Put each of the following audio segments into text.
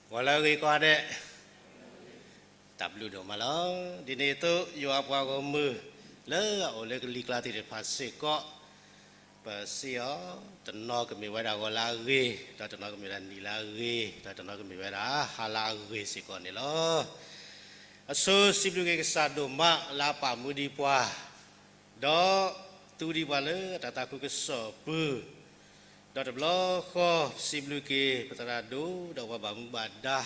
ဂီၤလၢအဂ့ၤကိးဂၤဒဲး, တၢ်ဘျုးဒိၣ်မးလီၤ. ဒ်န့ၣ်အသိး ယွၤအပှၤဂီၢ်မုၢ် လၢအအိၣ်လၢကလံၤကျါသ့ၣ်တဖၣ်စ့ၢ်ကီး ပစံးအီၤ, တနီၤကမ့ၢ်ဝဲဒၣ်ဂီၤလၢအဂ့ၤ, ဒီးတနီၤကမ့ၢ်ဝဲဒၣ်နံၤလၢအဂ့ၤ, ဒီးတနီၤကမ့ၢ်ဝဲဒၣ်ဟါလၢအဂ့ၤစ့ၢ်ကီးန့ၣ်လီၤ. အဆိစံးဘျုးက့ၤကစၢ်ဒိၣ်မးလၢအပာ်မူဒံးပှၤ ဒီးသူဒံးပှၤလၢတၢ်သးခုကစီၣ်အပူၤ, ဒီးတဘျီဃီစံးဘျုးက့ၤပသရၣ်ဒိၣ် ဒီးပှၤဘၣ်မူဘၣ်ဒါ,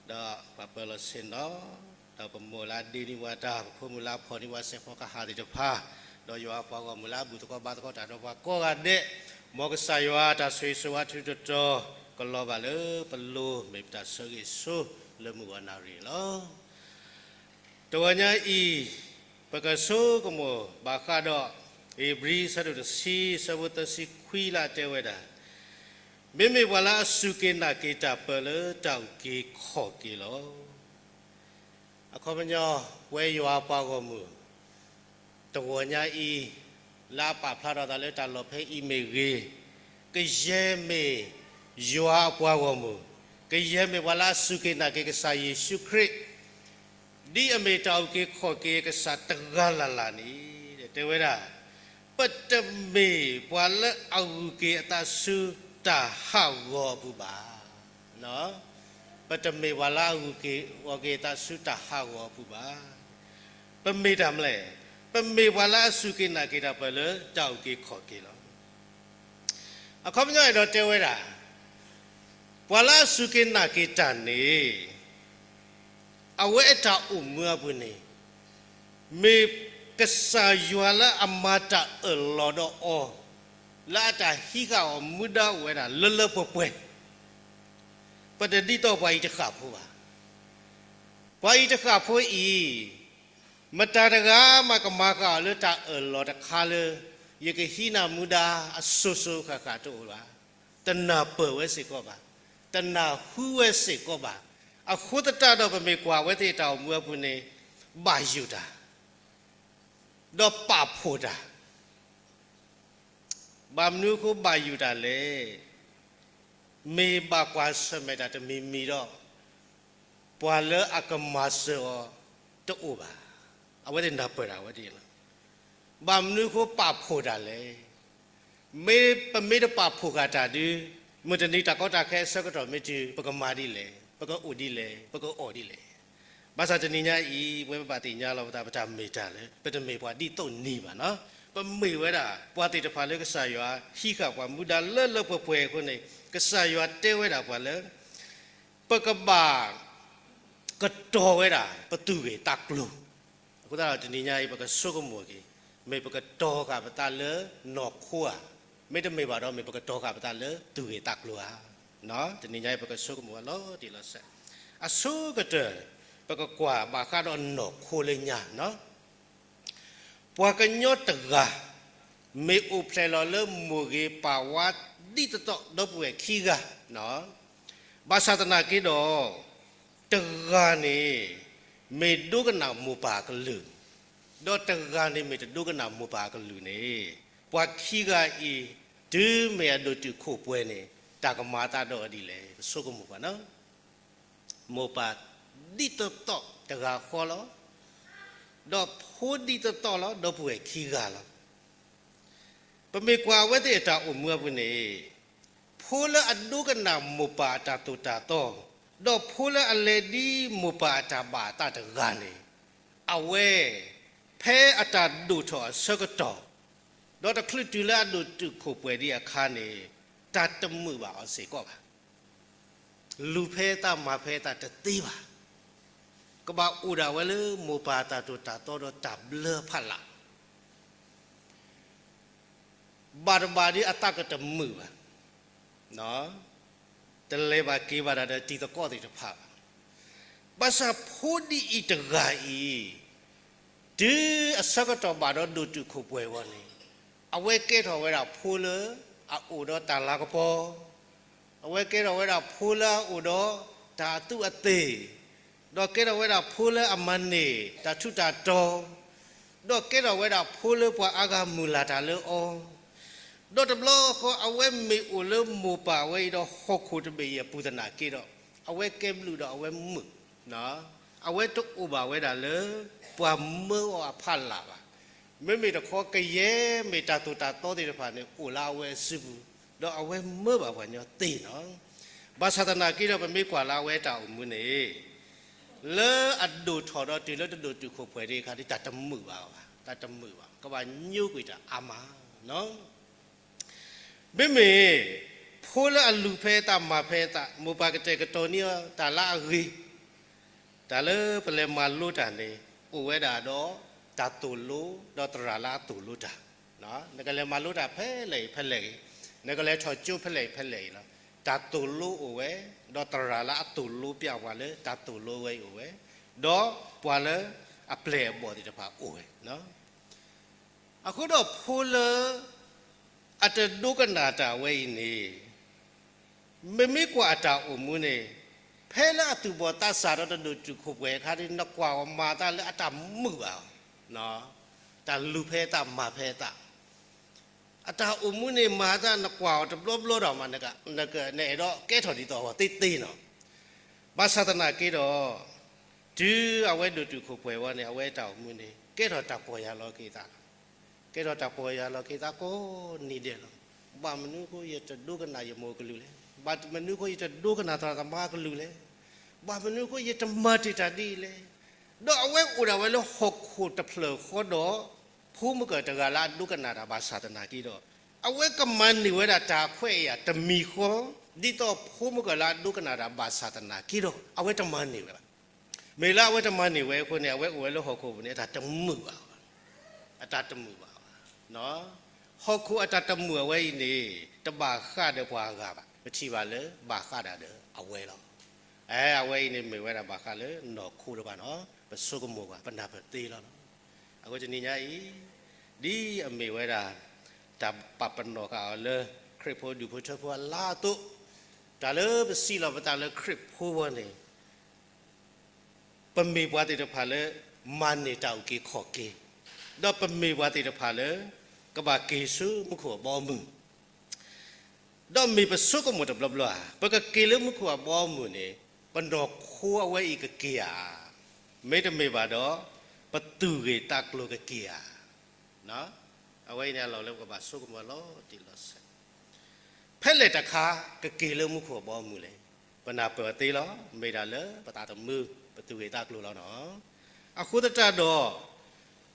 ဒီးပှၤပၢၤလီၢ်ဆ့ၣ်နီၤ, ဒီးပမိၢ်လၢအဒ့န့ၢ်ပှၤတၢ်, ပဖိမုၣ်လၢအဖီၣ်န့ၢ်ပှၤစဲးဖီကဟၣ်သ့ၣ်တဖၣ်, ဒီးယွၤအပှၤဂီၢ်မုၢ်လၢအဘူၣ်သကိးဘါသကိးတၢ်ဒီးပှၤကိးဂၤဒဲး, မ်ကစၢ်ယွၤတၢ်ဆိၣ်ဂ့ၤဆိၣ်ဝါထုတတီၤ ကလီၤဘၣ်လၢပလိၤ မ့ၢ်ပတၢ်ဆၢဂ့ၤဆၢဝါလၢမုၢ်ဂီၤနၣ်ရံၣ်န့ၣ်လီၤ. တဂီၤညါအံၤ, ပကဆိကမိၣ်ဘၣ်ဃးဒီး ဧ့ၤဘြံၤ အဆၢဒိၣ်တဆံ အဆၢဖိသၢဆံခွံလၢအတဲဝဲဒၣ်, မ့မ့ၢ်ပှၤလၢအစူၢ်က့ၤနာ်က့ၤတၢ်ပၢၢ်လၢတၢ်အုၣ်က့ၤခီၣ်က့ၤလီၤ. အခီပညီ, ပဝဲယွၤအပှၤဂီၢ်မုၢ် တဂီၤညါအံၤ, လၢအပာ်ဖျါထီၣ်အသးလၢတၢ်လီၢ်ဖဲအံၤမ့ၢ်ဂ့ၤ, ကယဲၢ်မ့ၢ်ယွၤအပှၤဂီၢ်မုၢ်, ကယဲၢ်မ့ၢ်ပှၤလၢအစူၢ်က့ၤနာ်က့ၤကစၢ်ယ့ၣ်ၡူးခရံာ်, ဒ်အမ့ၢ်တၢ်အုၣ်က့ၤခီၣ်က့ၤကစၢ်တဂၤလၢ်လၢ်န့ၣ်, တဲဝဲဒၣ်, ပတမ့ၢ်ပှၤလၢအဂုၤက့ၤအသးဆူတၢ်ဟးဂီၤအပူၤဘၣ်. ပတမ့ၢ်ပှၤလၢအဂုၤက့ၤဂီၤက့ၤအသးဆူတၢ်ဟးဂီၤအပူၤဘၣ်. ပမ့ၢ်တၢ်မနုၤလဲၣ်, ပမ့ၢ်ပှၤလၢအစူၢ်က့ၤနာ်က့ၤတၢ်ပၢၢ်လၢတၢ်အုၣ်က့ၤခီၣ်က့ၤလီၤ. အခီပညီအဲၣ်ဒိးတဲဝဲဒၣ်, ပှၤလၢအစူၢ်က့ၤနာ်က့ၤတၢ်န့ၣ်, အဝဲအတၢ်အိၣ်မူအပူၤန့ၣ်, မ့ၢ်ကစၢ်ယွၤလၢအမၤတၢ်အၢၣ်လီၤဒီးအီၤ, လၢအတၢ်ဟံးဃာ်အီၤမူဒါအိၣ်ဝဲဒၣ်လၢလၢပှဲၤပှဲၤ, ပတဒ်သိးပှၤအံၤတဃၣ်ဖိဘၣ်. ပှၤအံၤတဃၣ်ဖိအံၤ, မတၤတဂၤမးကမၤဃာ်အီၤလၢတၢ်အၢၣ်လီၤတခါလၢ ယကဟံးနၤမူဒါအစိၤစိၤဃၣ်ဃၣ်တအိၣ်ဘၣ်, တနၢ်ပၢၢ်ဝဲစ့ၢ်ကီးဘၣ်, တနၢ်ဟူဝဲစ့ၢ်ကီးဘၣ်. အဃိသတးဒီးပမ့ၢ်ကွၢ်ဝဲသ့ၣ်အတၢ်အိၣ်မူအပူၤန့ၣ်, ဘၣ်ယိၣ်တၢ်, ဒီးပာ်ဖှိၣ်တၢ် ဘၣ်မနုၤအဃိဘၣ်ယိၣ်တၢ်လဲၣ်. မ့ၢ်ဘၣ်ကွၢ်ဆၢၣ်မဲာ်တၢ်တမံၤမံၤဒီး, ပှၤလၢအကမၤစၢၤအီၤတအိၣ်ဘၣ်. အဝဲသ့ၣ်နၢ်ပၢၢ်တၢ်ဝဲဒ်န့ၣ်လီၤ. ဘၣ်မနုၤအဃိပာ်ဖှိၣ်တၢ်လဲၣ်. မ့ၢ်ပမ့ၢ်တပာ်ဖှိၣ်ဃာ်တၢ်ဒီး, မုၢ်တနံၤတၢ်ကီတၢ်ခဲအဆၢကတီၢ်မ့ၢ်တုၤ ပကမၤဒ်လဲၣ်, ပကအိၣ်ဒ်လဲၣ်, ပကအီၣ်ဒ်လဲၣ်. ဘၣ်ဆၣ်တနံၤညါအံၤ ပဝဲပဘၣ်သ့ၣ်ညါလီၤပသး ပတၢ်မ့ၢ်တၢ်လၢ ပတမ့ၢ်ပှၤဒ်သိးနံၤဘၣ်နီၤ. ပမ့ၢ်ဝဲဒၣ် ပှၤသ့ၣ်တဖၣ်လၢကစၢ်ယွၤ ဟံးဃာ်ပှၤမူဒါလၢလၢပှဲၤပှဲၤအဃိန့ၣ်, ကစၢ်ယွၤတဲဝဲဒၣ်ပှၤလၢ ပကဘၣ် ကတီၤဝဲဒၣ် ပသူၣ်ဂ့ၢ်သးကျိၤ. အဃိသတးဒီးတနံၤညါအံၤ ပကဆိကမိၣ်က့ၤ, မ့ၢ်ပကတီၤဃာ်ပသးလၢနီၢ်ခိဧါ, မ့တမ့ၢ်ဘၣ်ဒီး မ့ၢ်ပကတီၤဃာ်ပသးလၢသူၣ်ဂ့ၢ်သးကျိၤဧါ. တနံၤညါအံၤ ပကဆိကမိၣ်ဝဲလီၤတံၢ်လီၤဆဲး. အဆိကတၢၢ် ပကကွၢ်ဘၣ်ဃးဒီးနီၢ်ခိလၢညါ. ပှၤကညီတဂၤ မ့ၢ်အိၣ်ဖျဲၣ်လီၤလၢမိၢ်ဂ့ၤပၢ်ဝါဒ်သိးသိး ဒီပုၢ်ဝဲၢ်ခံဂၤ, ဘၣ်ဆၣ်သနာ်က့ဒီး တဂၤန့ၣ် မ့ၢ်ဒိကနၣ်မိၢ်ပၢ်အကလုၢ်, ဒီးတဂၤန့ၣ်မ့ၢ်တဒိကနၣ်မိၢ်ပၢ်အကလုၢ်န့ၣ်, ပှၤခံဂၤအံၤ တုၤမ့ၢ်အဒိၣ်တုာ်ခိၣ်ပှဲၤန့ၣ် တၢ်ကမၤအသးဒီးအီၤဒ်လဲၣ်. ပဆိကမိၣ်ကွၢ်နီၤ. မိၢ်ပၢ်ဒ်သိးသိးတဂၤဃီလီၤ. ဒီးဖိဒ်သိးသိးလီၤ, ဒီပုၢ်ဝဲၢ်ခံဂၤလီၤ. ပမ့ၢ်ကွၢ်အဝဲသ့ၣ်အတၢ်အိၣ်မူအပူၤန့ၣ်, ဖိလၢအဒိကနၣ်မိၢ်ပၢ်အတၢ်သိၣ်တၢ်သီ, ဒီးဖိလၢအလဲၤဒ်မိၢ်ပၢ်အတၢ်ဘၣ်အသးတဂၤန့ၣ်, အဝဲ ဖဲအတၢ်ဒိၣ်ထီၣ်အဆၢကတီၢ်, ဒီးတချုးတုၤလၢအဒိၣ်တုာ်ခိၣ်ပှဲၤဒံးအခါန့ၣ်, တၢ်တမုာ်ဘၣ်အီၤစ့ၢ်ကီးဘၣ်. လူၤဖဲအသးမၤဖဲအသးတသ့ဘၣ်. ကဘၣ်အိၣ်ဒၣ်ဝဲလၢမိၢ်ပၢ်အတၢ်သိၣ်တၢ်သီဒီးတၢ်ဘျၢဖးလၢ် ဘၣ်တဘၣ်ဒီးအသးကတမုာ်ဘၣ်, တလဲၤဘၣ်က့ၤဘၣ်တၢ်ဒီးတံၤသကိးသ့ၣ်တဖၣ်ဘၣ်. ဘၣ်ဆၣ်ဖိဒ်အံၤတဂၤအံၤ, တုၤအဆၢကတီၢ်ဘၣ်ဒီးဒိၣ်တုာ်ခိၣ်ပှဲၤဝဲန့ၣ်, အဝဲကဲထီၣ်ဝဲဒၣ်ဖိလၢအအိၣ်ဒီးတၢ်လၤကပီၤ, အဝဲကဲထီၣ်ဝဲဒၣ်ဖိလၢအအိၣ်ဒီးတၢ်အသူးအသ့ၣ်, ဒီးကဲထီၣ်ဝဲဒၣ်ဖိလၢအမၤန့ၢ်တၢ်ထူးတၢ်တီၤ, ဒီးကဲထီၣ်ဝဲဒၣ်ဖိလၢပှၤအါဂၤမုၢ်လၢ်တၢ်လၢအီၤ, ဒီးတဘျီဃီအဝဲမ့ၢ်အိၣ်လၢမိၢ်ပၢ်ဝဲအံၤဒီးဟီၣ်ခိၣ်တဘ့ၣ်အံၤအပူၤသနာ်က့ဒီး, အဝဲကဲဘျုးဒီးအဝဲမုာ်, အဝဲတအိၣ်ဘၣ်ဝဲဒၣ်လၢ ပှၤမၢအီၤအဖီလာ်ဘၣ်. မ့မ့ၢ်တခီကယဲၢ်မ့ၢ်တၢ်သိၣ်တၢ်သီသ့ၣ်တဖၣ်န့ၣ် အိၣ်လၢအဝဲအစုပူၤ, ဒီးအဝဲမၢဘၣ်ပှၤညီသ့နီၤ. ဘၣ်ဆၣ်သနာ်က့ဒီး ပမ့ၢ်ကွၢ်လၢအဝဲတၢ်အိၣ်မူန့ၣ် လၢအဒိၣ်ထီၣ်ဒီးတုၤလၢတဒိၣ်တုာ်ခိၣ်ပှဲၤဒံးအခါ ဒ်တၢ်တမုာ်ဘၣ်ဘၣ်, တၢ်တမုာ်ဘၣ်, ကဘၣ်ညိကွံာ်တၢ်အါမးနီၤ. မ့မ့ၢ် ဖိလၢအလူၤဖဲအသးမၤဖဲအသး, မိၢ်ပၢ်ကတဲာ်ကတီၤန့ၢ်အီၤတၢ်လၢအဂ့ၤ, တၢ်လၢပလဲၤမၤလိတၢ်န့ၣ် အိၣ်ဝဲဒၣ်ဒီးတၢ်သိၣ်လိ ဒီးသရၣ်လၢအသိၣ်လိတၢ်. နကလဲၤမၤလိတၢ်ဖဲလဲၣ်အံၤဖဲလဲၣ်ဂ့ၤ, နကလဲၤထီၣ်ကၠိဖဲလဲၣ်အံၤဖဲလဲၣ်ဂ့ၤလီၤ, တၢ်သိၣ်လိအိၣ်ဝဲ, ဒီးသရၣ်လၢအသိၣ်လိပျၢ်ပှၤလၢတၢ်သိၣ်လိဝဲအံၤအိၣ်ဝဲ, ဒီးပှၤလၢအပျဲၢ်အဘီၣ်သ့ၣ်တဖၣ်အိၣ်ဝဲ. အဃိဒီးဖိလၢ အတဒိကနၣ်တၢ်ဝဲအံၤန့ၣ်, မ့မ့ၢ်ကွၢ်အတၢ်အိၣ်မူန့ၣ်, ဖဲလၢအသူၣ်ဘီၣ်သးစၢ်ဒီးတဒိၣ်တုာ်ခိၣ်ပှဲၤအခါဒီး နကွၢ်အီၤမၤအသးလၢအတၢ်မုာ်ဘၣ်, တၢ်လူၤဖဲအသးမၤဖဲအသး, အတၢ်အိၣ်မူန့ၣ်မၤအသးနကွၢ်အီၤတဘျီဘျီဒီးမး နအဲၣ်ဒိးကဲထီၣ်ဒ်သိးအဝဲသ့သ့နီၤ. ဘၣ်ဆၣ်သနာ်က့ဒီး တုၤအဝဲဒိၣ်တုာ်ခိၣ်ပှဲၤဝဲန့ၣ် အဝဲတၢ်အိၣ်မူန့ၣ် ကဲထီၣ်တၢ်ပီၢ်ယၢ်လီၤက့ၤသးလီၤ. ကဲထီၣ်တၢ်ပီၢ်ယၢ်လီၤက့ၤသးကိးနံၤဒဲးလီၤ. ဘၣ်မနုၤအဃိယတဒိကနၣ်ယမိၢ်ကလုၢ်လဲၣ်, ဘၣ်မနုၤအဃိယတဒိကနၣ်သရၣ်သမါကလုၢ်လဲၣ်, ဘၣ်မနုၤအဃိယတမၤတ့ၢ်တၢ်ဒ်အံၤလဲၣ်. ဒီးအဝဲအိၣ်ဒၣ်ဝဲလၢဟီၣ်ခိၣ်တဖျၢၣ်ဃီဒီး ဖိမုၣ်ကၢၢ်တဂၤလၢအဒိကနၣ်တၢ်ဘၣ်ဆၣ်သနာ်က့ဒီး, အဝဲကမၤန့ၢ်ဝဲဒၣ်တၢ်ခွဲးအံၤတမံၤဃီ, ဒ်သိးဖိမုၣ်ကၢၢ်လၢအဒိကနၣ်တၢ်ဘၣ်ဆၣ်သနာ်က့ဒီး အဝဲတမၤန့ၢ်ဝဲဘၣ်. မ့ၢ်လၢအဝဲတမၤန့ၢ်ဝဲအဃိန့ၣ် အဝဲအိၣ်ဝဲလၢဟီၣ်ခိၣ်ပူၤန့ၣ် အတၢ်တမုာ်ဘၣ်, အတၢ်တမုာ်ဘၣ်. ဟီၣ်ခိၣ်အတၢ်တမုာ်အဝဲအံၤန့ၣ် တဘၣ်ဃးဒီးပှၤအဂၤဘၣ်, ပထံၣ်ဘၣ်လၢဘၣ်ဃးဒၣ်ဒီးအဝဲလီၤ. အဲ အဝဲအံၤန့ၣ်မ့ၢ်ဝဲဒၣ်ဘၣ်ဃးလၢနီၢ်ခိတဖၣ်နီၤ, ပဆိကမိၣ်ကွၢ် ပနၢ်ပၢၢ်သ့လီၤနီၤ. အဃိတနံၤညါအံၤ ဒ်အမ့ၢ်ဝဲဒၣ် တၢ်ပာ်ပနီၣ်ဃာ်အီၤလၢ ခရံာ်ဖိဒူၣ်ဖိထၢဖိအလါအသိး, တၢ်လၢပစံးလီၤပသးလၢခရံာ်ဖိဝဲန့ၣ် ပမ့ၢ်ပှၤသ့ၣ်တဖၣ်လၢ မၤန့ၢ်တၢ်အုၣ်က့ၤခီၣ်က့ၤ, ဒီးပမ့ၢ်ပှၤသ့ၣ်တဖၣ်လၢ ကဘၣ်က့ၤဆူမူခိၣ်အဘီအမုၢ်, ဒီးမ့ၢ်ပဆိကမိၣ်တဘျီဘျီဧါ, ပကက့ၤလၢမူခိၣ်အဘီအမုၢ်န့ၣ် ပနီၢ်ခိအဝဲအံၤကက့ၤဧါ, မ့တမ့ၢ်ဘၣ်ဒီး ပသူၣ်ဂ့ၢ်သးကျိၤကက့ၤဧါ. အဝဲအံၤန့ၣ်အလီၢ်လၢပကဘၣ်ဆိကမိၣ်အလီၤတံၢ်လီၤဆဲး ဖဲလဲၣ်တခါ ကက့ၤလၢမူခိၣ်အဘီအမုၢ်လဲၣ်. ပနၢ်ပၢၢ်သ့လီၤ, မ့ၢ်ဒၣ်လၢပသးသမူ ပသူၣ်ဂ့ၢ်သးကျိၤလီၤနီၤ. အဃိသတးဒီး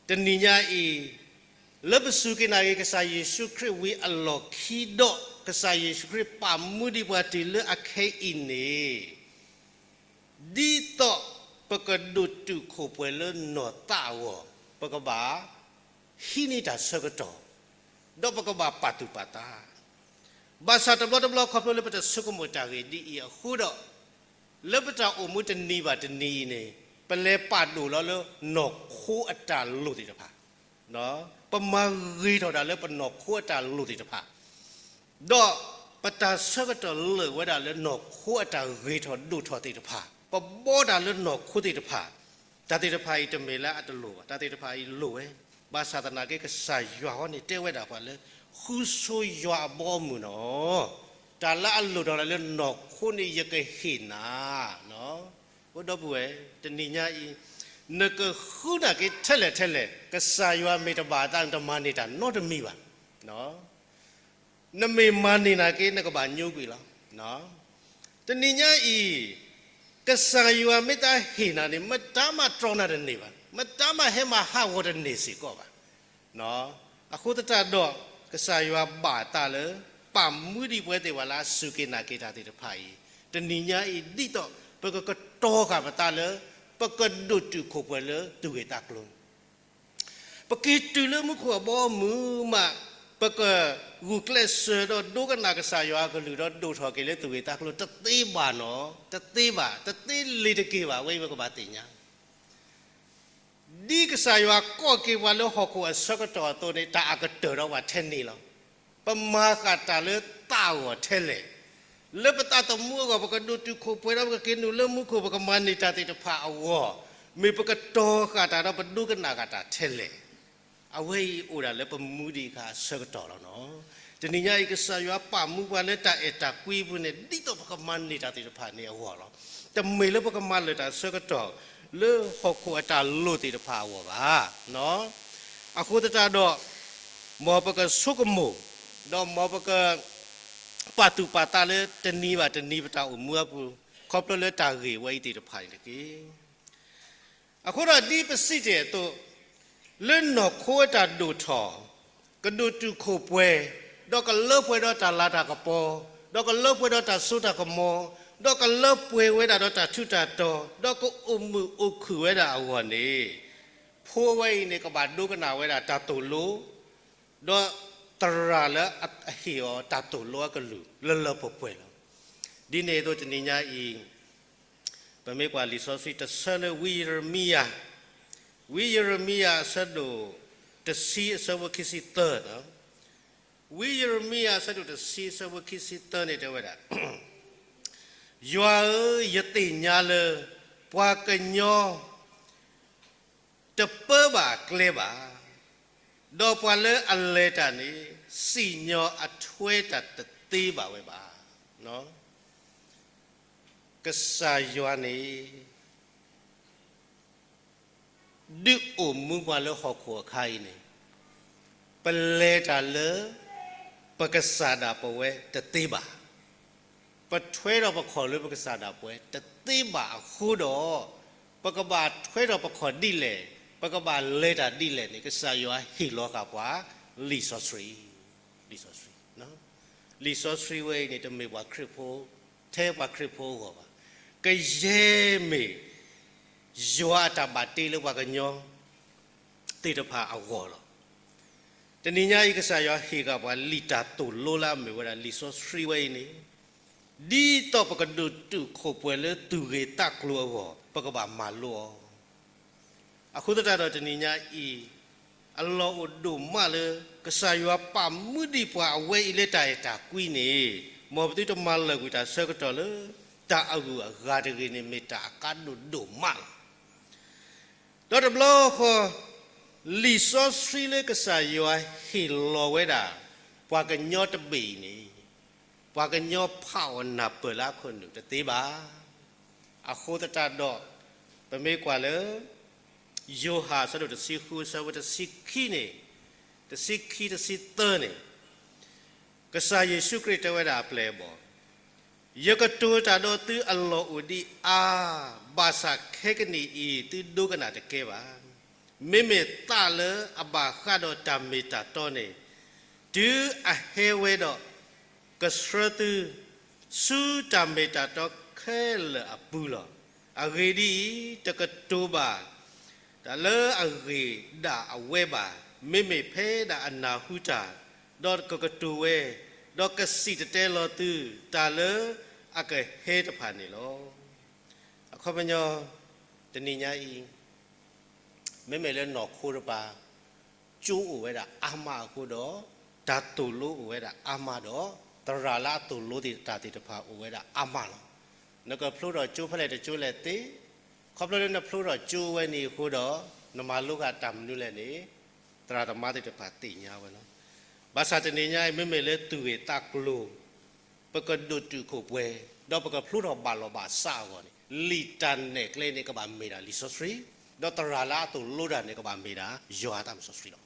တနံၤညါအံၤ လၢပစူၢ်က့ၤနာ်က့ၤကစၢ်ယ့ၣ်ၡူးခရံာ်ဝံၤအလီၢ်ခံဒီး ကစၢ်ယ့ၣ်ၡူးခရံာ်ပာ်မူဒံးပှၤတုၤလၢအခဲအံၤန့ၣ် ဒ်သိးပကဒိၣ်တုာ်ခိၣ်ပှဲၤလၢနီၢ်သးအဂီၢ် ပကဘၣ်ဟံးန့ၢ်တၢ်ဆၢကတီၢ်, ဒီးပကဘၣ်ပာ်သူၣ်ပာ်သး. ဘၣ်ဆၣ်တဘျီတဘျီခီဖျိလၢပတဆိကမိၣ်တၢ်ဂ့ၢ်ဒ်အံၤအဃိဒီး, လၢပတၢ်အိၣ်မူတနံၤဘၣ်တနံၤအံၤန့ၣ် ပလဲၤပာ်ဒိၣ်လီၤလၢနီၢ်ခိအတၢ်လိၣ်သ့ၣ်တဖၣ် ပမၤဂ့ၤထီၣ်ဒၣ်လၢပနီၢ်ခိအတၢ်လိၣ်သ့ၣ်တဖၣ်, ဒီးပတၢ်ဆၢကတီၢ်လၢာ်ဝဲဒၣ်လၢနီၢ်ခိအတၢ်ဂ့ၤထီၣ်ဒိၣ်ထီၣ်သ့ၣ်တဖၣ်, ပဘီတၢ်လၢနီၢ်ခိသ့ၣ်တဖၣ်, တၢ်သ့ၣ်တဖၣ်အံၤတမ့ၢ်လၢအတလိၣ်ဘၣ်, တၢ်သ့ၣ်တဖၣ်အံၤလိၣ်ဝဲ, ဘၣ်ဆၣ်သနာ်က့ကစၢ်ယွၤဃီန့ၣ်တဲဝဲဒၣ်ပှၤလၢ ဃုဆိယွၤအဘီအမုၢ်နီၤ, တၢ်လၢအလိၣ်ထီၣ်ဒၣ်လၢနီၢ်ခိန့ၣ်ယကဟ့ၣ်နၤ အိဒီပုၢ်ဝဲၢ်, တနံၤညါအံၤ နကဃုနာ်က့ထဲလဲၣ်ထဲလဲၣ် ကစၢ်ယွၤမ့ၢ်တဘၣ်အသး နတမၤန့ၢ်တၢ်နီတမံၤဘၣ်. နမ့ၢ်မၤန့ၢ်နာ်က့ နကဘၣ်ညိကွံာ်လီၤ. တနံၤညါအံၤ ကစၢ်ယွၤမ့ၢ်တဟ့ၣ်နၤန့ၣ် မတၤမၤတြီနၤတန့ၢ်ဘၣ်, မတၤမၤဟဲမၤဟးဂီၤတန့ၢ်စ့ၢ်ကီးဘၣ်. အဃိသတးဒီး ကစၢ်ယွၤဘၣ်အသးလၢ ပာ်မူဒံးပဝဲသ့ၣ်ဝဲလၢအစူၢ်က့ၤနာ်က့ၤတၢ်သ့ၣ်တဖၣ်အံၤ, တနံၤညါအံၤ ဒ်သိးပကကတီၤဃာ်ပသးလၢ ပကဒိၣ်တုာ်ခိၣ်ပှဲၤလၢသူၣ်ဂ့ၢ်သးကျိၤ ပက့ၤတုၤလၢမူခိၣ်အဘီအမုၢ်မး, ပကဂုာ်ကျဲးစၢးဒီးဒိကနၣ်ကစၢ်ယွၤအကလုၢ်ဒီးဒိၣ်ထီၣ်က့ၤလၢသူၣ်ဂ့ၢ်သးကျိၤ တသ့ဘၣ်နီၤ, တသ့ဘၣ်, တသ့လ့ၤတက့ၤဘၣ်, အဝဲအံၤပကဘၣ်သ့ၣ်ညါ ဒ်ကစၢ်ယွၤကိးက့ၤပှၤလၢဟီၣ်ခိၣ်အဆၢကတီၢ်အသိးန့ၣ် တၢ်အကတၢၢ်ဒီးပှၤထဲန့ၣ်လီၤ. ပမၤဃာ်တၢ်လၢသးအဂီၢ်ထဲလဲၣ်, လၢပသးသမူအဂီၢ် ပကဒိၣ်တုာ်ခိၣ်ပှဲၤဒီးပကက့ၤနုာ်လၢမူခိၣ် ပကမၤန့ၢ်တၢ်သ့ၣ်တဖၣ်အဂီၢ်, မ့ၢ်ပကတီၤဃာ်တၢ်ဒီးပဒိကနၣ်ဃာ်တၢ်ထဲလဲၣ်. အဝဲအံၤအိၣ်ဒၣ်လၢပမူဒံးအခါအဆၢကတီၢ်လီၤနီၤ. တနံၤညါအံၤ ကစၢ်ယွၤပာ်မူပှၤလၢတၢ်အဲၣ်တၢ်ကွံအပူၤန့ၣ် ဒ်သိးပကမၤန့ၢ်တၢ်သ့ၣ်တဖၣ်န့ၣ်အဂီၢ်လီၤ. တမ့ၢ်လၢပကမၤလၢာ်တၢ်ဆၢကတီၢ် လၢဟီၣ်ခိၣ်အတၢ်လိၣ်သ့ၣ်တဖၣ်အဂီၢ်ဘၣ်. အဃိသတးဒီး မ်ပကဆိကမိၣ်, ဒီးမ်ပက ပာ်သူၣ်ပာ်သးလၢတနံၤဘၣ်တနံၤ ပတၢ်အိၣ်မူအပူၤ ခီဖျိလၢတၢ်ဂ့ၢ်ဝဲအံၤသ့ၣ်တဖၣ်န့ၣ်တက့ၢ်. အဃိဒီးဒ်ပစံးတ့ၢ်အသိး, လၢနီၢ်ခိအတၢ်ဒိၣ်ထီၣ်, ကဒိၣ်တုာ်ခိၣ်ပှဲၤ, ဒီးကလၢပှဲၤဒီးတၢ်လၤတၢ်ကပီၤ, ဒီးကလၢပှဲၤဒီးတၢ်စိတၢ်ကမီၤ, ဒီးကလၢပှဲၤဝဲဒၣ်ဒီးတၢ်ထူးတၢ်တီၤ, ဒီးကအိၣ်မုာ်အိၣ်ခုၣ်ဝဲဒၣ်အဂီၢ်န့ၣ်, ဖိဝဲအံၤန့ၣ် ကဘၣ်ဒိကနၣ်ဝဲဒၣ်တၢ်သိၣ်လိ ဒီးသရၣ်လၢအဟ့ၣ်အီၤတၢ်သိၣ်လိအကလုၢ်လၢလၢပှဲၤပှဲၤလီၤ. ဒ်န့ၣ်အသိးတနံၤညါအံၤ, ပမ့ၢ်ကွၢ်လံာ်စီဆှံတဆၢလၢဝံယံးရမံယၤ, ဝံယံးရမံယၤအဆၢဒိၣ်တဆံအဆၢဖိခံဆံသၢ, ဝံယံးရမံယၤအဆၢဒိၣ်တဆံအဆၢဖိခံဆံသၢန့ၣ်တဲဝဲဒၣ်, ယွၤဧၢ, ယသ့ၣ်ညါလၢ ပှၤကညီ တပၢဘၣ်အကျဲဘၣ်, ဒီးပှၤလၢအလဲၤတၢ်န့ၣ် စံၣ်ညီၣ်အထွဲတၢ်တသ့ဘၣ်ဝဲဘၣ်. ကစၢ်ယွၤန့ၣ် ဒုးအိၣ်မူပှၤလၢဟီၣ်ခိၣ်အခါအံၤန့ၣ်, ပလဲၤတၢ်လၢ ပကစၢ်ဒၣ်ပဝဲတသ့ဘၣ်. ပထွဲထီၣ်ပခီၣ်လၢပကစၢ်ဒၣ်ပဝဲတသ့ဘၣ်အဃိဒီး, ပကဘၣ်ထွဲထီၣ်ပခီၣ်ဒ်လဲၣ်, ပကဘၣ်လဲၤတၢ်ဒ်လဲၣ်န့ၣ် ကစၢ်ယွၤဟ့ၣ်လီၤဃာ်ပှၤ လံာ်စီဆှံ, လံာ်စီဆှံ, လံာ်စီဆှံဝဲအံၤန့ၣ် တမ့ၢ်ပှၤခရံာ်ဖိ, ထဲပှၤခရံာ်ဖိအဂီၢ်ဘၣ်. ကယဲၢ်မ့ၢ် ယွၤအတၢ်ဘၣ်တ့လၢပှၤကညီ သ့ၣ်တဖၣ်အဂီၢ်လီၤ. တနံၤညါအံၤ ကစၢ်ယွၤဟ့ၣ်ဃာ်ပှၤလံာ်တၢ်သိၣ်လိလၢအမ့ၢ်ဝဲဒၣ်လံာ်စီဆှံဝဲအံၤန့ၣ်, ဒ်သိးပကဒိၣ်တုာ်ခိၣ်ပှဲၤလၢသူၣ်ဂ့ၤသးကျိၤအဂီၢ် ပကဘၣ်မၤလိအီၤ. အဃိသတးဒီးတနံၤညါအံၤ, အလီၢ်အိၣ်ဒိၣ်မးလၢ ကစၢ်ယွၤပာ်မူဒံးပှၤအဝဲအံၤလၢတၢ်အဲၣ်တၢ်ကွံန့ၣ်, မ်ပသုတမၤလၢာ်ကွံာ်တၢ်ဆၢကတီၢ်လၢ တၢ်အဂုၤအဂၤတဂ့ၤန့ၣ် မ့ၢ်တၢ်အကါဒိၣ်ဒိၣ်မးလီၤ. ဒီးတဘျီဃီ, လံာ်စီဆှံလၢကစၢ်ယွၤဟ့ၣ်လီၤဝဲဒၣ် ပှၤကညီတဘ့ၣ်အံၤန့ၣ်, ပှၤကညီဖးအီၣ်နၢ်ပၢၢ်လၢအခိၣ်နူာ်တသ့ဘၣ်. အဃိသတးဒီး, ပမ့ၢ်ကွၢ်လၢ ယိၤဟၣ်အဆၢဒိၣ်တဆံဃုအဆၢဖိတဆံခံန့ၣ်, တဆံခံတဆံသၢန့ၣ်, ကစၢ်ယ့ၣ်ၡူးခရံာ်တဲဝဲဒၣ်အပျဲၢ်အဘီၣ်, ယကတိၤတၢ်ဒီးသုအလီၢ်အိၣ်ဒံးအါ, ဘၣ်ဆၣ်ခဲကနံၣ်အံၤသုဒိကနၣ်တကဲဘၣ်. မ့မ့ၢ်သးလၢအဘၣ်ဃးဒီးတၢ်မ့ၢ်တၢ်တီန့ၣ်, တုၤအဟဲဝဲဒီး ကဆှၢသု ဆူတၢ်မ့ၢ်တၢ်တီခဲလၢာ်အပူၤလီၤ. အဂ့ၢ်ဒ်အံၤ, တကတိၤဘၣ် တၢ်လၢအဂ့ၢ်ဒၣ်အဝဲဘၣ်, မ့မ့ၢ်ဖဲဒၣ်အနၢ်ဟူတၢ်, ဒီးကကတိၤဝဲ, ဒီးကစံၣ်တဲၤတဲလီၤသု တၢ်လၢအကဟဲတဖၣ်န့ၣ်လီၤ. အခီပညီ, တနံၤညါအံၤ, မ့မ့ၢ်လၢနီၢ်ခိတပၤ ကၠိအိၣ်ဝဲဒၣ်အါမးအဃိဒီး, တၢ်သိၣ်လိအိၣ်ဝဲဒၣ်အါမးဒီး, သရၣ်လၢအသိၣ်လိသ့ၣ်တဖၣ်အိၣ်ဝဲဒၣ်အါမးလီၤ. နကဖျိထီၣ်ကၠိဖဲလဲၣ်တကၠိလဲၣ်သ့, ခီဖျိလၢနဖျိထီၣ်ကၠိဝဲန့ၣ်အဃိဒီး, နမၤလိဃာ်တၢ်မနုၤလဲၣ်န့ၣ်, သရၣ်သမါသ့ၣ်တဖၣ်သ့ၣ်ညါဝဲလီၤ. ဘၣ်ဆၣ်တနံၤညါအံၤ မ့မ့ၢ်လၢသူၣ်ဂ့ၢ်သးကျိၤ ပကဒိၣ်တုာ်ခိၣ်ပှဲၤ, ဒီးပကဖျိထီၣ်ဘၣ်လီၢ်ဘၣ်စးအဂီၢ်န့ၣ်, လံာ်တၢ်နဲၣ်ကျဲန့ၣ် ကဘၣ်မ့ၢ်ဒၣ်လံာ်စီဆှံ, ဒီးသရၣ်လၢအသိၣ်လိတၢ်န့ၣ် ကဘၣ်မ့ၢ်ဒၣ်ယွၤအသးမုၣ်စီဆှံလီၤ.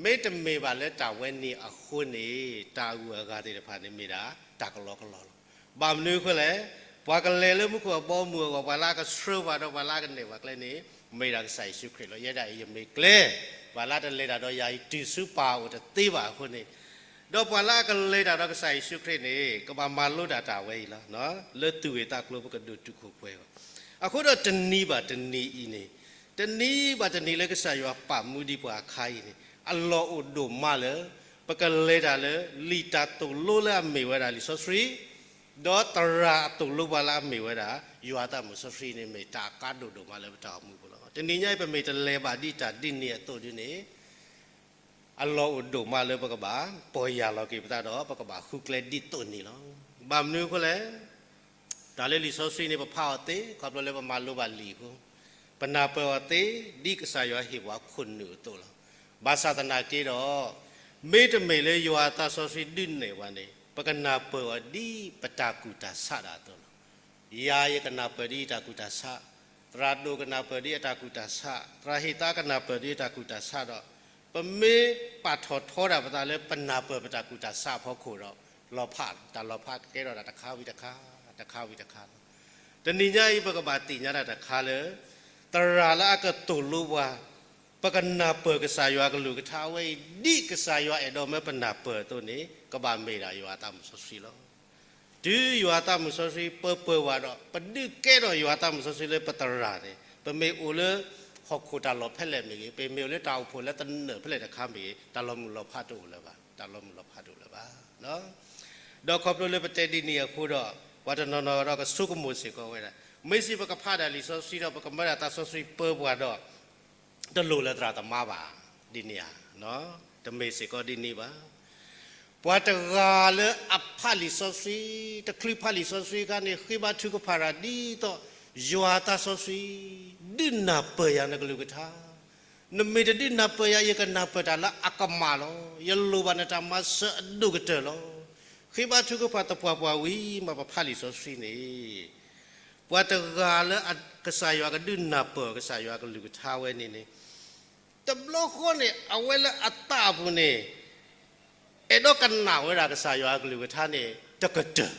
မ့တမ့ၢ်ဘၣ်လၢတၢ်ဝဲန့ၣ်အဃိန့ၣ်, တၢ်အဂုၤအဂၤသ့ၣ်တဖၣ်န့ၣ်မ့ၢ်ဒၣ်တၢ်ကလီကလီလီၤ. ဘၣ်မနုၤအဃိလဲၣ်, ပှၤကလဲၤလၢမူခိၣ်အဘီအမုၢ်အဂီၢ်, ပှၤလၢအကဆှၢပှၤဒီးပှၤလၢအကနဲၣ်ပှၤကျဲန့ၣ်, မ့ၢ်ဒၣ်ကစၢ်ယ့ၣ်ၡူးခရံာ်လီၤ. ယဲဒၣ်အံၤယမ့ၢ်ကျဲ, ပှၤလၢတလဲၤတၢ်ဒီးယၤအံၤ တုၤဆူပၢ်အအိၣ်တသ့ဘၣ်အဃိန့ၣ်, ဒီးပှၤလၢအကလဲၤတၢ်ဒီးကစၢ်ယ့ၣ်ၡူးခရံာ်န့ၣ် ကဘၣ်မၤလိတၢ်တၢ်ဝဲအံၤလီၤ. လၢသူၣ်ဂ့ၢ်သးကျိၤပကဒိၣ်တုာ်ခိၣ်ပှဲၤအဂီၢ်, အဃိဒီးတနံၤဘၣ်တနံၤအံၤန့ၣ်, တနံၤဘၣ်တနံၤလၢကစၢ်ယွၤပာ်မူဒံးပှၤအခါအံၤန့ၣ်, အလီၢ်အိၣ်ဒိၣ်မးလၢ ပကလဲၤတၢ်လၢ လံာ်တၢ်သိၣ်လိလၢအမ့ၢ်ဝဲဒၣ်လံာ်စီဆှံ, ဒီးသရၣ်အသိၣ်လိပှၤလၢအမ့ၢ်ဝဲဒၣ် ယွၤအသးမုၣ်စီဆှံန့ၣ် မ့ၢ်တၢ်အကါဒိၣ်ဒိၣ်မးလၢပတၢ်အိၣ်မူအပူၤလီၤ. တနံၤညါအံၤ ပမ့ၢ်တလဲၤဘၣ်ဒ်တၢ်ဒ်န့ၣ်အသိးဒ်န့ၣ်, အလီၢ်အိၣ်ဒိၣ်မးလၢပကဘၣ်ပီၢ်ယၢ်လီၤက့ၤပသးဒီး ပကဘၣ်ဃုကျဲဒ်သိးန့ၣ်လီၤ. ဘၣ်မနုၤအဃိလဲၣ်, တၢ်လၢလံာ်စီဆှံန့ၣ် ပဖးအီၤသ့ ခီဖျိလၢပမၤလိဘၣ်လံာ်အဃိ, ပနၢ်ပၢၢ်အီၤသ့ ဒ်ကစၢ်ယွၤဟ့ၣ်ပှၤခိၣ်နူာ်အသိးလီၤ. ဘၣ်ဆၣ်သနာ်က့ဒီး, မ့တမ့ၢ်လၢယွၤအသးစီဆှံဒုးနဲၣ်ပှၤန့ၣ် ပကနၢ်ပၢၢ်အီၤဒ်ပတၢ်ကူၣ်တၢ်ဆးဒၣ်အသိးလီၤ. ယၤယကနၢ်ပၢၢ်ဒ်ယတၢ်ကူၣ်တၢ်ဆး, သရၣ်ဒိၣ်ကနၢ်ပၢၢ်ဒ်အတၢ်ကူၣ်တၢ်ဆး, သရၣ်ဟ့ၣ်သါကနၢ်ပၢၢ်ဒ်အတၢ်ကူၣ်တၢ်ဆးဒီး ပမ့ၢ်ပာ်ထီၣ်ထီဒၣ်ပသးလၢပနၢ်ပၢၢ်ပတၢ်ကူၣ်တၢ်ဆးအဖီခိၣ်ဒီး လီၤဖးလီၤ. တၢ်လီၤဖးကကဲထီၣ်ဒၣ်တခါဝံၤတခါ, တခါဝံၤတခါလီၤ. တနံၤညါအံၤ ပကဘၣ်သ့ၣ်ညါတၢ်တခါလၢ သရၣ်လၢအကသိၣ်လိပှၤ ပကနၢ်ပၢၢ်ကစၢ်ယွၤအကလုၢ်ကထါဝဲအံၤ ဒ်ကစၢ်ယွၤအဲၣ်ဒိးမၢပနၢ်ပၢၢ်အသိးန့ၣ် ကဘၣ်မ့ၢ်ဒၣ်ယွၤအသးမုၢ်စီဆှံလီၤ. တုၤယွၤအသးမုၢ်စီဆှံပၢပၢၢ်ဝဲဒီး ပဒုးကဲထီၣ်ယွၤအသးမုၢ်စီဆှံလၢပသရၣ်န့ၣ် ပမ့ၢ်အိၣ်လၢဟီၣ်ခိၣ်တၢ်လီၢ်ဖဲလဲၣ်မ့ၢ်ဂ့ၤ, ပမ့ၢ်အိၣ်လၢတၢ်အိၣ်ဖှိၣ်လၢသနၢၣ်ဖဲလဲၣ်တခါမ့ၢ်ဂ့ၤ, တၢ်လီၤမုၢ်လီၤဖးတအိၣ်လၢၤဘၣ်, တၢ်လီၤမုၢ်လီၤဖးတအိၣ်လၢၤဘၣ်. ဒီးခီဖျိလၢပတဲဒ်န့ၣ်အဃိဒီး ပှၤတနီၤနီၤဒီးကဆိကမိၣ်စ့ၢ်ကီးဝဲဒၣ် မ့ၢ်စံးပကဖးဒၣ်လံာ်စီဆှံဒီး ပကမၢဒၣ်သးစီဆှံပၢပှၤဒီး တလိၣ်လၢသရၣ်သမါဘၣ်, ဒ်န့ၣ်ဧါ. တမ့ၢ်စ့ၢ်ကီးဒ်န့ၣ်ဘၣ်. ပှၤတဂၤလၢအဖးလံာ်စီဆှံ, တချုးဖးလံာ်စီဆှံအခါန့ၣ် ဃ့ဘါထုကဖၣ်တၢ်ဒ်သိး ယွၤအသးစီဆှံ ဒုးနၢ်ပၢၢ်ယၤနကလုၢ်ကထါ, နမ့ၢ်တဒုးနၢ်ပၢၢ်ယၤ ယကနၢ်ပၢၢ်တၢ်လၢအကမၣ်လီၤ. ယလိၣ်ဘၣ်နတၢ်မၤစၢၤအဒိၣ်ကတၢၢ်လီၤ. ဃ့ဘါထုကဖၣ်သပှၢ်ပှၢ်ဝံၤမး ပဖးလံာ်စီဆှံန့ၣ် ပှၤတဂၤလၢကစၢ်ယွၤကဒုးနၢ်ပၢၢ် ကစၢ်ယွၤကလုၢ်ကထါဝဲန့ၣ်န့ၣ် တဘျီဃီန့ၣ် အဝဲလၢအသးအပူၤန့ၣ် အဲၣ်ဒိးကနၣ်ဝဲဒၣ်ကစၢ်ယွၤအကလုၢ်ကထါန့ၣ် တကတၢၢ်ဘၣ်.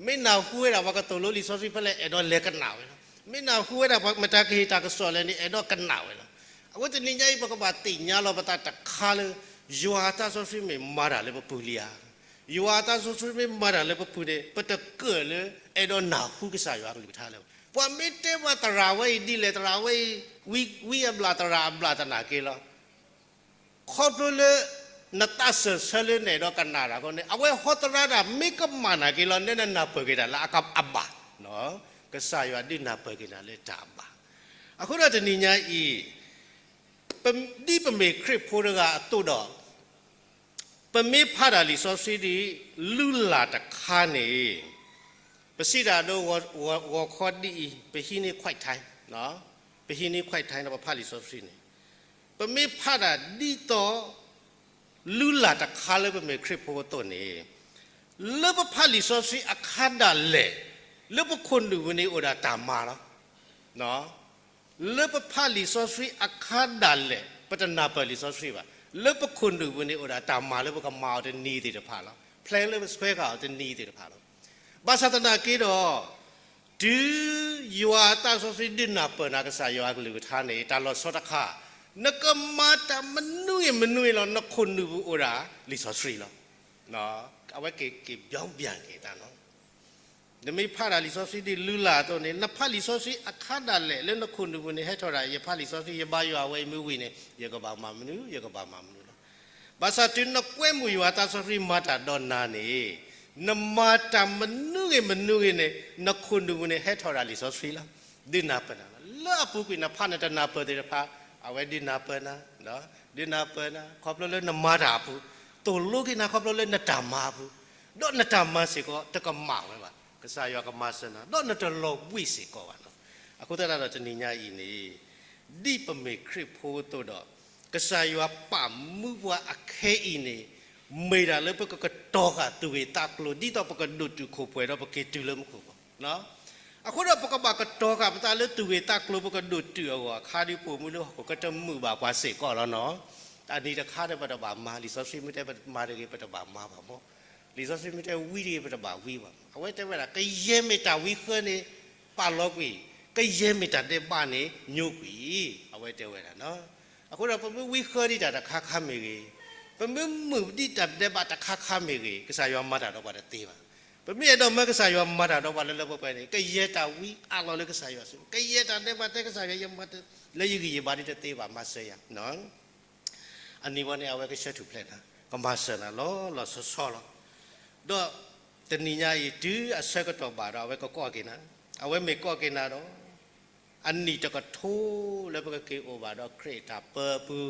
မ့ၢ်နၢ်ဟူဝဲဒၣ်ပှၤကသိၣ်လိလံာ်စီဆှံဖဲလဲၣ် အဲၣ်ဒိးလဲၤကနၣ်ဝဲလီၤ. မ့ၢ်နၢ်ဟူဝဲဒၣ်ပှၤမတၤကဟ့ၣ်တၢ်ကစီၣ်လဲၣ်န့ၣ် အဲၣ်ဒိးကနၣ်ဝဲလီၤ. အဃိတနံၤညါအံၤ ပကဘၣ်သ့ၣ်ညါလီၤပသးတခါလၢ ယွၤအသးစီဆှံမ့ၢ်မၤတၢ်လၢပပူၤလံဧါ. ယွၤအသးစီဆှံမ့ၢ်မၤတၢ်လၢပပူၤန့ၣ် ပတကၢၣ်လၢအဲၣ်ဒိးနၢ်ဟူကစၢ်ယွၤအကလုၢ်ကထါလၢၤဘၣ်. ပှၤမ့ၢ်တဲပှၤသရၣ်ဝဲအံၤဒ်လဲၣ်, သရၣ်ဝဲအံၤ ဝံအဘျၣ်သရၣ်အဘျၣ်သနာ်က့လီၤ. ခီဖျိလၢ နသးစၢၢ်ဆၢလၢနအဲၣ်ဒိးကနၣ်တၢ်အဃိန့ၣ် အဝဲဟီသရၣ်တၢ်မ့ၢ်ကမၣ်နာ်က့လီၤ, နဲနနၢ်ပၢၢ်က့ၤတၢ်လၢအဘၣ်. ကစၢ်ယွၤဒုးနၢ်ပၢၢ်က့ၤနၤလၢတၢ်အဘၣ်. အဃိဒီးတနံၤညါအံၤ ဒ်ပမ့ၢ်ခရံာ်ဖိတဂၤအသိးဒီး ပမ့ၢ်ဖးဒၣ်လံာ်စီဆှံဒ် လုၢ်လၢ်တခါန့ၣ် ပစံးတၢ်ဒီး ဂီၤခီဒ်အံၤ ပဟံးန့ၢ် quiet time, ပဟံးန့ၢ် quiet time ဒီးပဖးလံာ်စီဆှံန့ၣ် ပမ့ၢ်ဖးဒၣ်ဒ်သိး လုၢ်လၢ်တခါလၢပမ့ၢ်ခရံာ်ဖိအသိးန့ၣ် လၢပဖးလံာ်စီဆှံအခါဒၣ်လဲာ် လၢပခိၣ်နူာ်ပူၤန့ၣ်အိၣ်ဒၣ်တၢ်မၤလီၤ. လၢပဖးလံာ်စီဆှံအခါဒၣ်လဲာ် ပတနၢ်ပၢၢ်လံာ်စီဆှံဘၣ်. လၢပခိၣ်နူာ်ပူၤန့ၣ်အိၣ်ဒၣ်တၢ်မၤလၢပကမၤအီၤတနံၤသ့ၣ်တဖၣ်လီၤ. plan လၢပဆှၢဃာ်အီၤတနံၤသ့ၣ်တဖၣ်လီၤ. ဘၣ်ဆၣ်သနာ်က့ဒီး တုၤယွၤအသးစီဆှံဒုးနၢ်ပၢၢ်နၤ ကစၢ်ယွၤအကလုၢ်ကထါန့ၣ် တၢ်လီၤဆီတခါ နကမၤတၢ်မနုၤဂ့ၤမနုၤဂ့ၤလီၤ နခိၣ်နူာ်ပူၤအိၣ်ဒၣ်လံာ်စီဆှံလီၤ. အဝဲက့ၤက့ၤ ပြောင်းပြန် က့ၤတၢ်လီၤ. နမ့ၢ်ဖးဒၣ်လံာ်စီဆှံဒ်လုၢ်လၢ်အသိးန့ၣ် နဖးလံာ်စီဆှံအခါဒၣ်လဲာ် လၢနခိၣ်နူာ်ပူၤန့ၣ် ဟဲထီၣ်ဒၣ် ယဖးလံာ်စီဆှံ ယဘါယွၤဝဲအံၤမ့ၢ်ဝံၤန့ၣ် ယကဘၣ်မၤမနုၤ ယကဘၣ်မၤမနုၤလီၤ. ဘၣ်ဆၣ်တုၤနကွဲမုာ်ယွၤအသးစီဆှံမၤတၢ်ဒီးနၤန့ၣ် နမၤတၢ်မနုၤဂ့ၤမနုၤဂ့ၤန့ၣ် နခိၣ်နူာ်ပူၤန့ၣ် ဟဲထီၣ်ဒၣ်လံာ်စီဆှံလီၤ. ဒုးနၢ်ပၢၢ်နၤလီၤ. လၢအပူၤကွံာ်နဖးနတနၢ်ပၢၢ်သ့ၣ်တဖၣ် အဝဲဒုးနၢ်ပၢၢ်နၤ ဒုးနၢ်ပၢၢ်နၤ ခီဖျိလၢနမၤတၢ်အပူၤ, သိၣ်လိက့ၤနၤခီဖျိလၢနတၢ်မၤအပူၤ, ဒီးနတၢ်မၤစ့ၢ်ကီး တကမၣ်ဝဲဘၣ်. ကစၢ်ယွၤကမၤစၢၤနၤ ဒီးနတလီၤဘှံးစ့ၢ်ကီးဘၣ်လီၤ. အဃိသတးဒီးတနံၤညါအံၤန့ၣ် ဒ်ပမ့ၢ်ခရံာ်ဖိအသိးဒီး ကစၢ်ယွၤပာ်မူပှၤအခဲအံၤန့ၣ် မ့ၢ်ဒၣ်လၢပကကတီၤဃာ်သူၣ်ဂ့ၤသးကျိၤ ဒ်သိးပကဒိၣ်တုာ်ခိၣ်ပှဲၤဒီးပက့ၤတုၤလၢမူခိၣ်ဘီ အဃိဒီးပကဘၣ်ကတီၤဃာ်ပသးလၢသူၣ်ဂ့ၤသးကျိၤ ပကဒိၣ်တုာ်အဂီၢ်အခါဒ် ပိာ်မုၣ်လၢဟီၣ်ခိၣ်ကတမုာ်ဘၣ်ပှၤစ့ၢ်ကီးလီၤနီၤ. အနံၤတခါဒီးပတဘၣ်မၤ လံာ်စီဆှံမ့ၢ်တဲပမၤတဂ့ၤ ပတဘၣ်မၤဘၣ်မီၢ်, လံာ်စီဆှံမ့ၢ်တဲဝံတဂ့ၤ ပတဘၣ်ဝံဘၣ်မီၢ်. အဝဲတဲဝဲဒၣ် ကယဲၢ်မ့ၢ်တၢ်ဝံဃၢန့ၣ် ပာ်လီၤကွံာ်, ကယဲၢ်မ့ၢ်တၢ်ဒဲးဘးန့ၣ် ညိကွံာ်, အဝဲတဲဝဲဒၣ်နီၤ. အဃိဒီးပမ့ၢ်ဝံဃၢဒံးတၢ်တခါခါမ့ၢ်ဂ့ၤ, ပမ့ၢ်မုာ်ဒံးတၢ်ဒဲးဘးတခါခါမ့ၢ်ဂ့ၤ, ကစၢ်ယွၤမၤတၢ်ဒီးပှၤတသ့ဘၣ်. ပမ့ၢ်အဲၣ်ဒိးမၢကစၢ်ယွၤမၤတၢ်ဒီးပှၤလၢလၢပှဲၤပှဲၤန့ၣ် ကယဲၢ်တၢ်ဝံအးလီၤလၢကစၢ်ယွၤစု, ကယဲၢ်တၢ်ဒဲးဘးတဲကစၢ်ယွၤ ယမၤတၢ်လၢယဂံၢ်ယဘါဒ်တသ့ဘၣ် မၤစၢၤယၤ အနံၤဝဲန့ၣ် အဝဲကဆှၢထူၣ်ဖျဲးနၤ, ကမၤစၢၤနၤလီၤလီၤဆီဆီလီၤ. ဒီးတနံၤညါအံၤ တုၤအဆၢကတီၢ်ဘၣ်ဒီး အဝဲကကိးက့ၤနၤ, အဝဲမ့ၢ်ကိးက့ၤနၤဒီး အနံၣ်တကထိလၢပကက့ၤအိၣ်ဘၣ်ဒီးခရံာ်အတၢ်ပၢအပူၤ,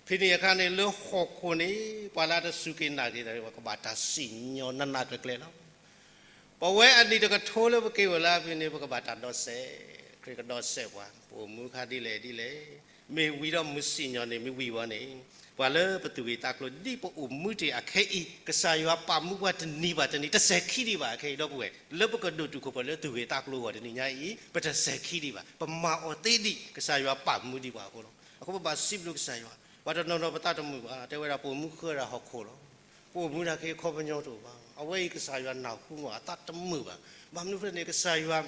ဖဲန့ၣ်အခါန့ၣ် လၢဟီၣ်ခိၣ်န့ၣ် ပှၤလၢအတစူၢ်က့ၤနာ်က့ၤတၢ်န့ၣ် ပကဘၣ်တၢ်စံၣ်ညီၣ်နးနးကျဲၤကျဲၤလီၤ. ပဝဲအနံၣ်တကထိလၢပက့ၤအိၣ်လၢအပူၤန့ၣ် ပကဘၣ်တၢ်ဒီးစဲး, ခရံာ်ကဒီးစဲးပှၤ, ပအိၣ်မူခါဒ်လဲၣ်ဒ်လဲၣ်, မ့ၢ်ဝံၤဒီးမုၢ်စံၣ်ညီၣ်န့ၣ် မ့ၢ်ဝံၤဝဲန့ၣ်, ပှၤလၢပသူၣ်ဂ့ၤသးကျိၤ ဒ်ပအိၣ်မူတ့ၢ်အခဲအံၤ ကစၢ်ယွၤပာ်မူပှၤတနံၤဘၣ်တနံၤ တစဲၤခံဒံးဘၣ်အခဲအံၤ ဒီပုၢ်ဝဲၢ်, လၢပကဒိၣ်တုာ်ခိၣ်ပှဲၤလၢသူၣ်ဂ့ၤသးကျိၤအဂီၢ်တနံၤညါအံၤ ပတစဲၤခံဒံးဘၣ်. ပမၤအီၤသ့ဒံး ကစၢ်ယွၤပာ်မူဒံးပှၤအဃိလီၤ. အဃိပဘၣ်စံးဘျုးကစၢ်ယွၤ, ပှၤတနီၤနီၤပသးတမုာ်ဘၣ်, တဲဝဲဒၣ် ပအိၣ်မူဃၢဒၣ်ဟီၣ်ခိၣ်လီၤ. ပအိၣ်မူဒၣ်က့ၤအခီပညီတအိၣ်ဘၣ်. အဝဲအံၤကစၢ်ယွၤနၢ်ဟူမး အသးတမုာ်ဘၣ်. ဘၣ်မနုၤအဃိန့ၣ် ကစၢ်ယွၤ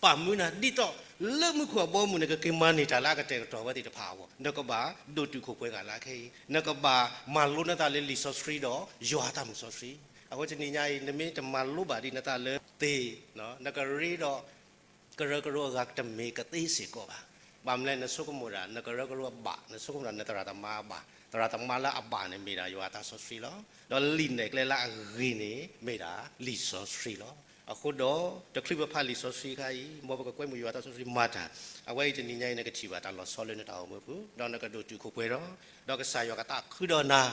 ပာ်မူနၤဒ်သိး လၢမူခိၣ်အဘီအမုၢ် နကက့ၤမၤန့ၢ်တၢ်လၢအကတဲာ်ကတီၤဝဲသ့ၣ်တဖၣ်အဂီၢ်, နကဘၣ်ဒိၣ်တုာ်ခိၣ်ပှဲၤဂၤလၢအခဲအံၤ, နကဘၣ်မၤလိနသးလၢလံာ်စီဆှံဒီးယွၤအသးမုာ်စီဆှံ. အဃိတနံၤညါအံၤ နမ့ၢ်တမၤလိဘၣ်ဒံးနသးလၢသ့, နကရ့ဒီး ကရၢကရိအဂၤတမ့ၢ်ကသ့စ့ၢ်ကီးဘၣ်. ဘၣ်မနုၤလဲၣ် နဆိကမိၣ်ဒၣ် နကရၢကရိအဘၣ်, နဆိကမိၣ်ဒၣ်နသရၣ်သမါအဘၣ်, သရၣ်သမါလၢအဘၣ်န့ၣ်မ့ၢ်ဒၣ်ယွၤအသးစီဆှံလီၤ. ဒီးလံာ်နဲၣ်ကျဲလၢအဂ့ၤန့ၣ် မ့ၢ်ဒၣ်လံာ်စီဆှံလီၤ. အဃိဒီး တချုးပဖးလံာ်စီဆှံအခါအံၤ မ်ပကကွဲမုာ်ယွၤအသးစီဆှံမၤတၢ်, အဝဲအံၤတနံၤညါအံၤ နကထံၣ်ဘၣ်တၢ်လီၤဆီလၢနတၢ်အိၣ်မူအပူၤ, ဒီးနကဒိၣ်တုာ်ခိၣ်ပှဲၤဒီး, ဒီးကစၢ်ယွၤကသးခုဒီးနၤ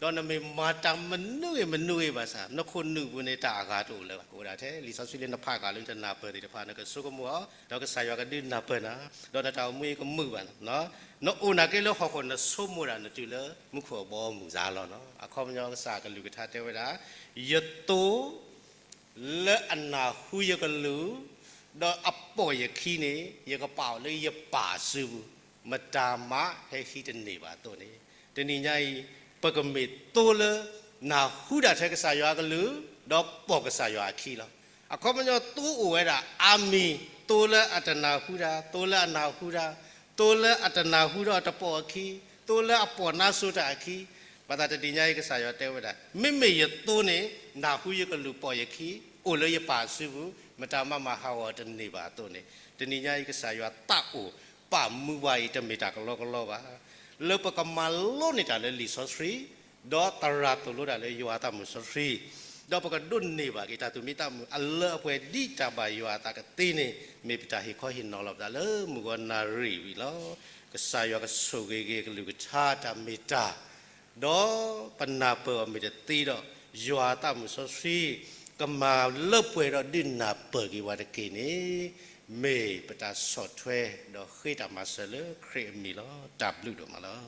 ဒီးနမ့ၢ်မၤတၢ်မနုၤဂ့ၤမနုၤဂ့ၤဘၣ်ဆၣ် နခိၣ်နူာ်ပူၤန့ၣ် တၢ်အဂၤတအိၣ်လၢၤဘၣ်. ကအိၣ်ဒၣ်ထဲလံာ်စီဆှံလၢနဖးက့ၤလၢနတနၢ်ပၢၢ်သ့ၣ်တဖၣ် နကဆိကမိၣ်အီၤ, ဒီးကစၢ်ယွၤကဒုးနၢ်ပၢၢ်နၤ, ဒီးနတၢ်အိၣ်မူအံၤကမုာ်ဘၣ်. နအိၣ်နာ်က့လၢဟီၣ်ခိၣ် နဆိကမိၣ်ဒၣ်နတုၤလၢမူခိၣ်အဘီအမုၢ်စ့ၢ်လီၤ. အခီပညီကစၢ်အကလုၢ်ကထါတဲဝဲဒၣ်, ယသိ လၢအနၢ်ဟူယကလုၢ်, ဒီးအပိာ်ယခံန့ၣ် ယကပာ်အီၤလၢယပၢ်အစုပူၤ, မတၤမးဟဲဟံးတန့ၢ်ဘၣ်အသိးန့ၣ်. တနံၤညါအံၤ ပကမ့ၢ်သိလၢနၢ်ဟူဒၣ်ထဲကစၢ်ယွၤအကလုၢ်, ဒီးပိာ်ကစၢ်ယွၤအခံလီၤ. အခီပညီသိအိၣ်ဝဲဒၣ်အါမံၤ, သိလၢအတနၢ်ဟူတၢ်, သိလၢအနၢ်ဟူတၢ်, သိလၢအတနၢ်ဟူဒီးတပိာ်အခံ, သိလၢအပိာ်နါစိၤတၢ်အခံ, ဘၣ်ဆၣ်တနံၤညါအံၤ ကစၢ်ယွၤတဲဝဲဒၣ်, မ့မ့ၢ်ယသိန့ၣ် နၢ်ဟူယကလုၢ်ပိာ်ယခံ, အိၣ်လၢယပၢ်အစုပူၤ, မတၤမးမၤဟးဂီၤတန့ၢ်ဘၣ်အသိးန့ၣ်, တနံၤညါအံၤ ကစၢ်ယွၤသးအိၣ်ပာ်မူပှၤအံၤ တမ့ၢ်တၢ်ကလီကလီဘၣ်. လၢပကမၤလိန့ၢ်တၢ်လၢလံာ်စီဆှံ, ဒီးသရၣ်သိၣ်လိတၢ်လၢယွၤအသးမုာ်စီဆှံ, ဒီးပကဒိးန့ၢ်ဘၣ်က့ၤတၢ်သူၣ်မံသးမုာ်အလၢအပှဲၤဒ်တၢ်ဘၣ်ယွၤအသးကသ့န့ၣ် မ့ၢ်ပတၢ်ဟ့ၣ်ခီဟ့ၣ်နီၤလီၤပသးလၢမုၢ်ဂီၤနၣ်ရံၣ်ဝံၤလီၤ. ကစၢ်ယွၤကဆိၣ်ဂ့ၤက့ၤကလုၢ်ကထါတၢ်မ့ၢ်တၢ် ဒီးပနၢ်ပၢၢ်အီၤမ့ၢ်တသ့ဒီး ယွၤအသးမုာ်စီဆှံ ကမၤလၢပှဲၤဒီးဒုးနၢ်ပၢၢ်က့ၤပှၤတက့ၢ်န့ၣ် မ့ၢ်ပတၢ်ဆီၣ်ထွဲဒီးဃ့တၢ်မၤစၢၤလၢခရံာ်အမံၤလီၤ. တၢ်ဘျုးဒိၣ်မးလီၤ.